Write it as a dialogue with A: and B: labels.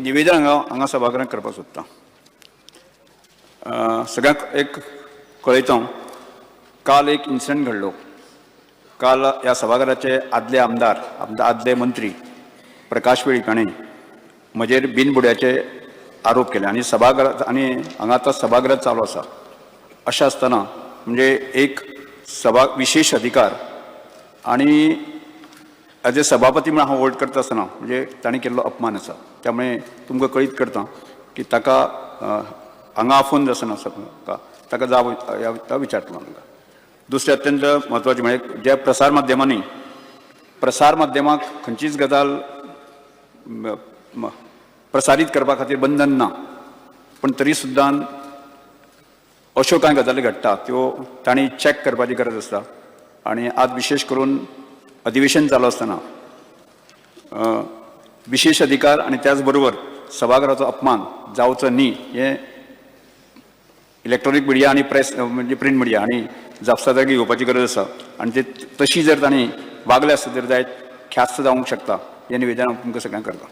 A: निवेदन हांगा हांगा सभाघरांत करपाक सोदतां. सगळ्यांक एक कळयता हांव, काल एक इन्सिडंट घडलो. काल ह्या सभाघराचे आदले आमदार, आदले मंत्री प्रकाश वेळीप हाणें म्हजेर बिनबुड्याचे आरोप केले आनी सभाघरात आनी हांगा आतां सभाघरात चालू आसा. अशें आसतना म्हणजे एक सभा विशेश अधिकार आनी एज ए सभापती म्हणून हांव होल्ड करता आसतना म्हणजे ताणें केल्लो अपमान आसा. त्यामुळे तुमकां कळीत करता की ताका हांगा आफोवन आसना ताका जाब विचारतलो हांगा. दुसरें अत्यंत म्हत्वाचें म्हणजे ज्या प्रसार माध्यमांनी प्रसार माध्यमाक खंयचीच गजाल प्रसारीत करपा खातीर बंधन ना, पूण तरी सुद्दां अश्यो कांय गजाली घडटा त्यो तांणी चॅक करपाची गरज आसता. आनी आज विशेश करून अधिवेशन चालू आसतना विशेश अधिकार आनी त्याच बरोबर सभाघराचो अपमान जावचो न्ही हें इलेक्ट्रॉनीक मिडिया आनी प्रेस म्हणजे प्रिंट मिडिया आनी जापसालदारकी घेवपाची गरज आसा. आनी ते तशी जर तांणी वागले आसत तर जायत ख्यास्त जावंक शकता हें निवेदन हांव तुमकां सगळ्यांक करता.